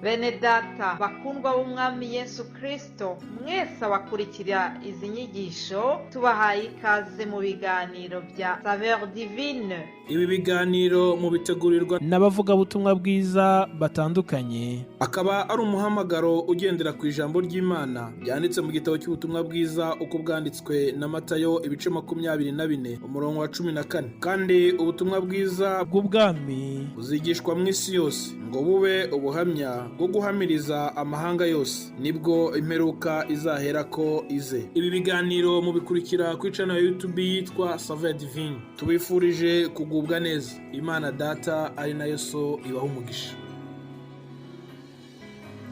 Bene data bakundwa b'Umwami Yesu Kristo, mwese abakurikira izi nyigisho, tubahaye ikaze mu biganiro bya Saveur Divine. Ibi biganiro mubitegurirwa n'abavugabutumwa bwiza batandukanye. Akaba ari umuhamagaro ugendera ku ijambo ry'Imana ryanditse mu gitabo cy'ubutumwa bwiza uko bwanditswe na Matayo, ibice 24, umurongo wa 14. Kandi ubutumwa bwiza bw'ubwami buzigishwa mu isi yose ngo bube ubuhamya bwo guhamiriza amahanga yose, nibwo imperuka izaherako ize. Ibi biganiro mubikurikira ku channel ya YouTube yitwa Saveur Divine. Tubifurije kugubwa neza. Imana Data ari nayo So ibaha umugisha.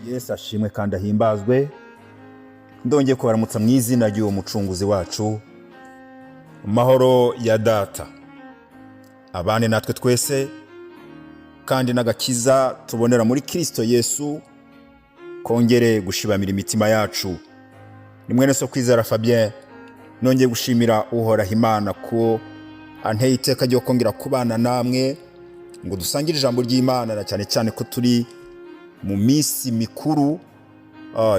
Yesu ashimwe kandi ahimbazwe. Ndongeye kubaramutsa mu izina ry'uwo mucunguzi wacu. Amahoro ya Data abane natwe twese, kandi n'agakiza tubonera muri Kirisito Yesu kongere gushibamira imitima yacu. Ni mwene so Kwizera Fabien. Nongeye gushimira Uhoraho Imana ko anteye iteka ryo kongera kubana namwe ngo dusangire ijambo ry'Imana, na cyane cyane ko turi mu minsi mikuru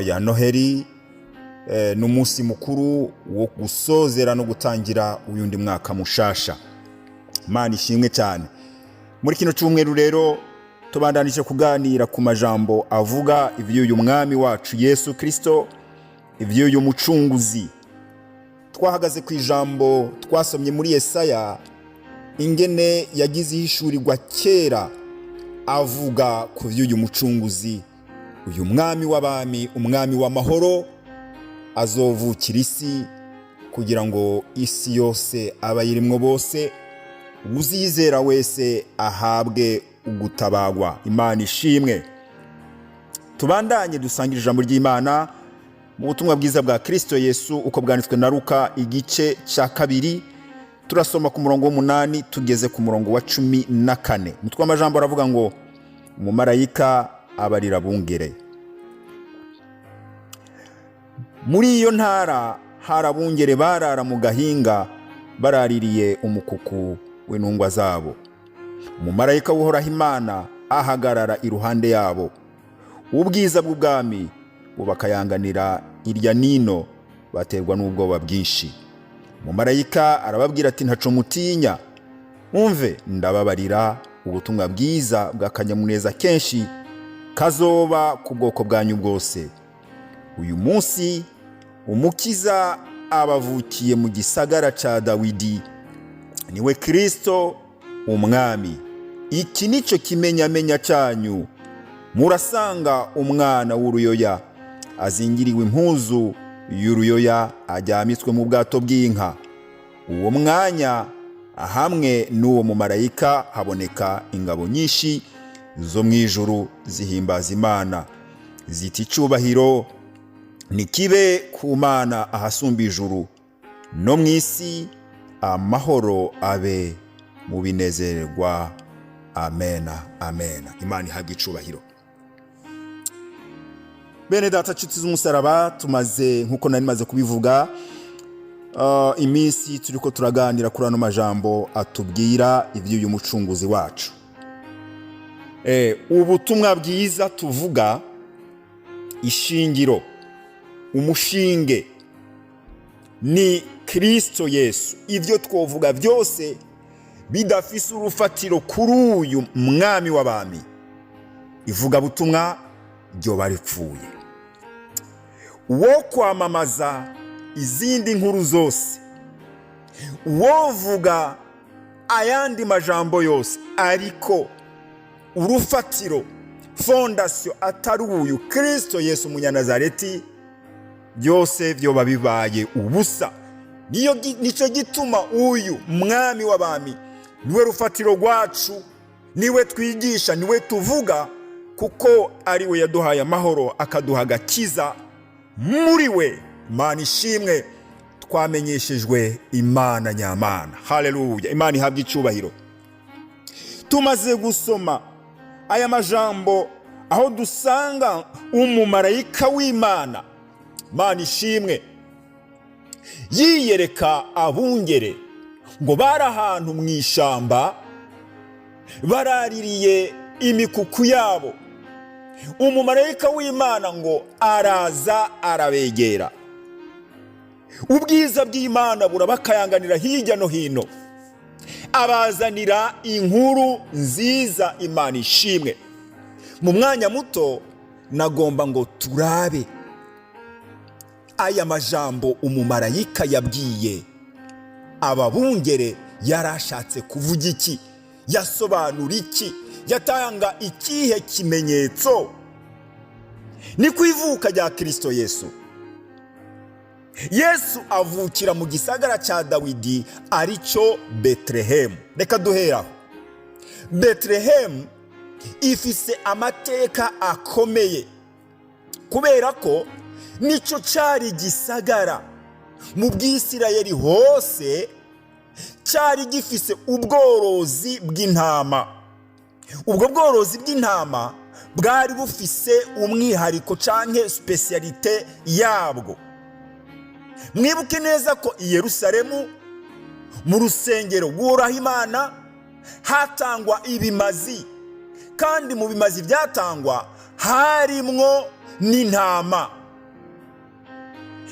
ya Noheli, n'umunsi mukuru wo gusozera no gutangira uyundi mwaka mushasha. Imana ishimwe cyane. Muri kino cyumweru rero tubandanije kuganira ku majambo avuga iby'uyu mwami wacu Yesu Kirisito, iby'uyu mucunguzi. Twahagaze ku ijambo twasomye muri Yesaya, ingene yagize ihishurirwa kera avuga ku by'uyu mucunguzi, uyu mwami w'abami, umwami w'amahoro, azovukira isi kugira ngo isi yose, abayirimwo bose, uzizera wese ahabwe ugutabagwa. Imana ishimwe. Tubandanye dusangira ijambo ry'Imana mu butumwa bwiza bwa Kirisito Yesu uko bwanditswe na Luka, igice cya 2. Turasoma ku murongo w'8 tugeze ku murongo wa 14. Umutwe w'amajambo aravuga ngo: "Umumarayika abarira abungere." Muri iyo ntara hari abungere barara mu gahinga, baraririye umukuku w'intungwa zabo. Umumarayika w'Uhoraho Imana ahagarara iruhande yabo, ubwiza bw'ubwami bubakayanganira irya nino, baterwa n'ubwoba bwinshi. Umumarayika arababwira ati: "Ntaco mutinya. Umve, ndababarira ubutumwa bwiza bw'akanyamuneza kenshi kazoba ku bwoko bwanyu bwose. Uyu munsi Umukiza abavukiye mu gisagara ca Dawidi, niwe Kristo Umwami. Iki nicyo kimenyamenya cyanyu: murasanga umwana w'uruyoya azingiriwe impuzu y'uruyoya, aryamitswe mu bwato bw'inka." Uwo mwanya hamwe n'uwo mumarayika haboneka ingabo nyinshi zo mu ijuru zihimbaza Imana ziti: "Icubahiro nikibe ku Mana ahasumba ijuru, no mu isi amahoro abe mu binezererwa. Amena, amena." Imana ihabwa icubahiro. Bene data, nshuti z'umusaraba, tumaze, nk'uko nari maze kubivuga, iminsi turi ko turaganira kuri ano majambo atubwira iby'uyu mucunguzi wacu. Ubutumwa bwiza tuvuga, ishingiro, umushinge ni Kirisito Yesu. Ibyo twovuga byose bidafise urufatiro kuri uyu mwami w'abami, ivugabutumwa ryoba ripfuye. Wo kwamamaza izindi nkuru zose, wovuga ayandi majambo yose, ariko urufatiro, fondation, atari uyu Kirisito Yesu Umunyanazareti, byose byoba bibaye ubusa. Nicyo gituma uyu mwami w'abami niwe rufatiro rwacu, niwe twigisha, niwe tuvuga, kuko ari we yaduhaye amahoro, akaduha agakiza. Muri we, Imana ishimwe, twamenyeshejwe Imana nyamana. Haleluya, Imana ihabwa icubahiro. Tumaze gusoma aya majambo aho dusanga umumarayika w'Imana, Imana ishimwe, yiyereka abungere ngo bari ahantu mu ishamba baraririye imikuku yabo. Umumarayika w'Imana ngo araza arabegera, ubwiza bw'Imana burabakayanganira hirya no hino, abazanira inkuru nziza. Imana ishimwe. Mu mwanya muto nagomba ngo turabe aya majambo umumarayika yabwiye ababungere. Yarashatse kuvuga iki? Yasobanura iki? Yatanga ikihe kimenyetso? Ni ku ivuka rya Kirisito Yesu. Yesu avukira mu gisagara cya Dawidi, aricyo Betelehemu. Reka duheraho. Betelehemu ifise amateka akomeye, kubera ko nicyo cyari gisagara mu Bwisirayeli hose cyari gifise ubworozi bw'intama. Ubwo bworozi bw'intama bwari bufise umwihariko canke spécialité yabwo. Mwibuke neza ko i Yerusalemu, mu rusengero rw'Uhoraho Imana, hatangwa ibimazi, kandi mu bimazi byatangwa harimwo n'intama.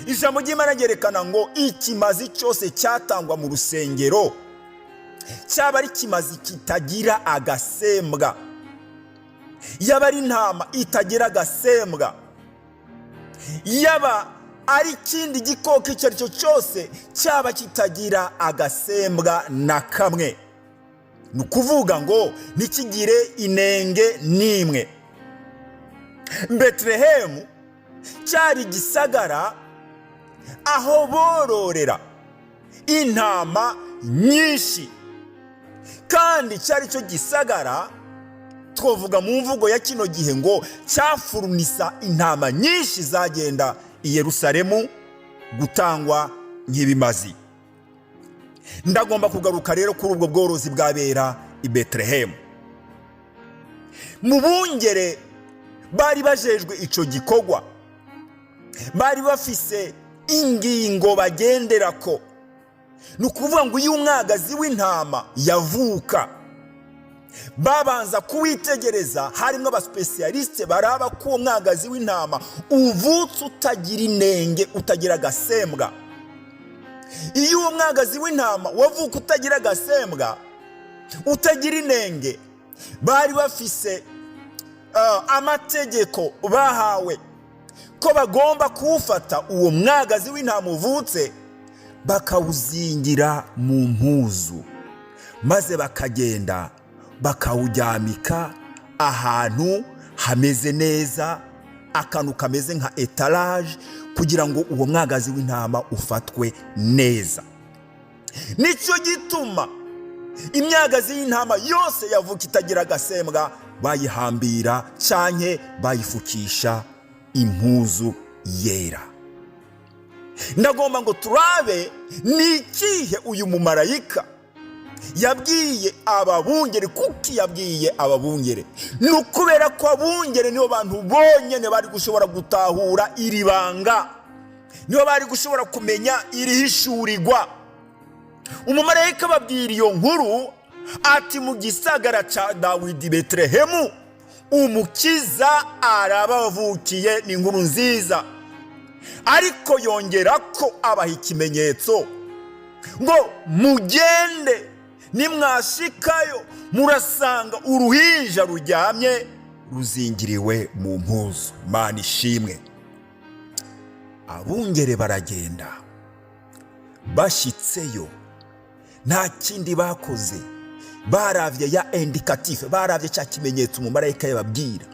Ijambo ry'Imana ryerekana ngo ikimazi cyose cyatangwa mu rusengero cyaba ari ikimazi kitagira agasembwa, yaba ari intama itagira agasembwa, yaba ari ikindi gikoko icyo ari cyo cyose, cyaba kitagira agasembwa na kamwe, ni ukuvuga ngo ntikigire inenge n'imwe. Betelehemu cyari igisagara aho bororera intama nyinshi, kandi cyari cyo gisagara twavuga mu mvugo ya kino gihe ngo cyafurunisa intama nyinshi zagenda i Yerusalemu gutangwa nk'ibimazi. Ndagomba kugaruka rero kuri ubwo bworozi bwabera i Betelehemu. Mu bungere bari bajejwe icyo gikorwa, bari bafise ingingo bagendera ko. Ni ukuvuga ngo iyo umwagazi w'intama yavuka, babanza kuwitegereza. Harimo aba spécialistes baraba ko uwo mwagazi w'intama uvutse utagira inenge, utagira agasembwa. Iyo uwo mwagazi w'intama wavuka utagira agasembwa, utagira inenge, bari bafise amategeko bahawe ko bagomba kuwufata, uwo mwagazi w'intama uvutse, bakawuzingira mu mpuzu, maze bakagenda bakawuryamika ahantu hameze neza, akantu kameze nka étalage, kugira ngo uwo mwagazi w'intama ufatwe neza. Nicyo gituma imyagazi y'intama yose yavuka itagira agasembwa bayihambira canke bayifukisha impuzu yera. Ndagomba ngo turabe ni ikihe uyu mumarayika yabwiye ababungere. Kuki yabwiye ababungere? Ni ukubera ko abungere nibo bantu bonyine bari gushobora gutahura iri banga, nibo bari gushobora kumenya iri hishurirwa. Umumarayika ababwira iyo nkuru ati: "Mu gisagara cya Dawidi, Betelehemu, Umukiza arabavukiye." Ni inkuru nziza, ariko yongera ko abaha ikimenyetso ngo: "Mugende, nimwashikayo murasanga uruhinja ruryamye ruzingiriwe mu mpuzu." Mana ishimwe. Abungere baragenda. Bashyitseyo, nta kindi bakoze, baravye ya indicatif, baravye cya kimenyetso umumarayika yababwira,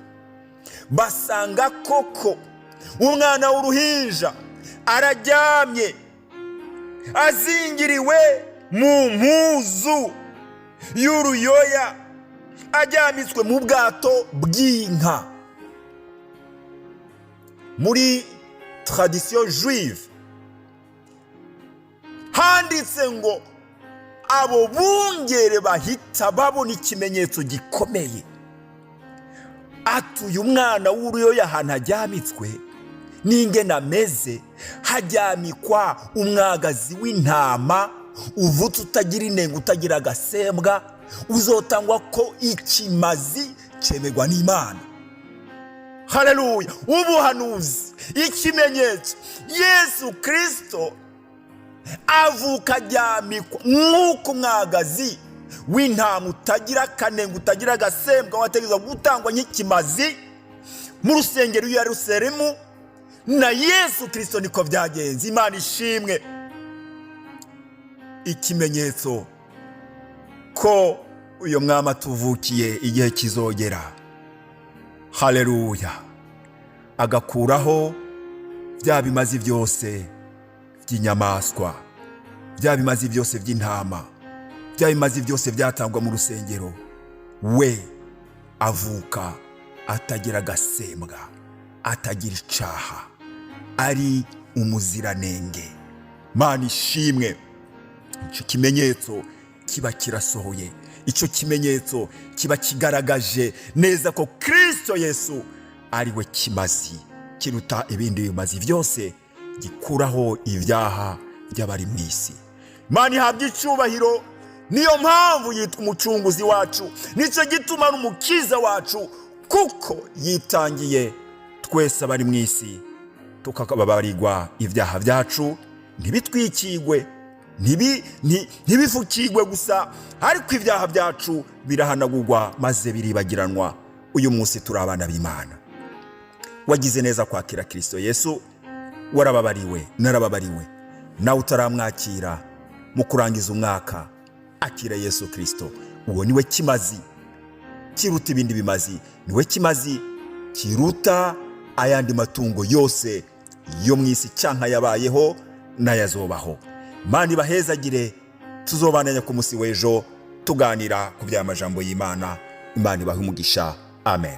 basanga koko umwana w'uruhinja araryamye azingiriwe mu mpuzu y'uruyoya, aryamitswe mu bwato bw'inka. Muri tradition juive handitse ngo abo bungere bahita babona ikimenyetso gikomeye, atuye umwana w'uruyoya ahantu aryamitswe n'ingene ameze, haryamikwa umwagazi w'intama uvutse utagira inenge, utagira agasembwa, uzotangwa ko ikimazi cyemerwa n'Imana. Haleluya! Ubuhanuzi, ikimenyetso, Yesu Kirisito avuka aryamikwa nk'uko umwagazi w'intama utagira akanenge, utagira agasembwa, wategerezwa gutangwa nk'ikimazi mu rusengero i Yerusalemu. Na Yesu Kirisito niko byagenze. Imana ishimwe. Ikimenyetso ko uyu mwami atuvukiye, igihe kizogera, haleluya, agakuraho bya bimazi byose by'inyamaswa, bya bimazi byose by'intama, bya bimazi byose byatangwa mu rusengero. We avuka atagira agasembwa, atagira icaha, ari umuziranenge. Mana ishimwe. Icyo kimenyetso kiba kirasohoye, icyo kimenyetso kiba kigaragaje neza ko Kirisito Yesu ari we kimazi kiruta ibindi bimazi byose, gikuraho ibyaha by'abari mu isi. Imana ihabwa icyubahiro. Niyo mpamvu yitwa umucunguzi wacu, nicyo gituma ari umukiza wacu, kuko yitangiye twese abari mu isi, tukababarirwa ibyaha byacu, ntibitwikigwe, ntibifukigwe gusa, ariko ibyaha byacu birahanagurwa maze biribagiranwa. Uyu munsi turi abana b'Imana. Wagize neza kwakira Kirisito Yesu, warababariwe, narababariwe. Nawe utaramwakira, mu kurangiza umwaka akira Yesu Kirisito. Uwo niwe kimazi kiruta ibindi bimazi, niwe kimazi kiruta ayandi matungo yose yo mu isi, cyangwa yabayeho n'ayazobaho. Imana ibahezagire. Tuzobananya ku munsi w'ejo tuganira ku by'amajambo y'Imana. Imana ibahe umugisha. Amen.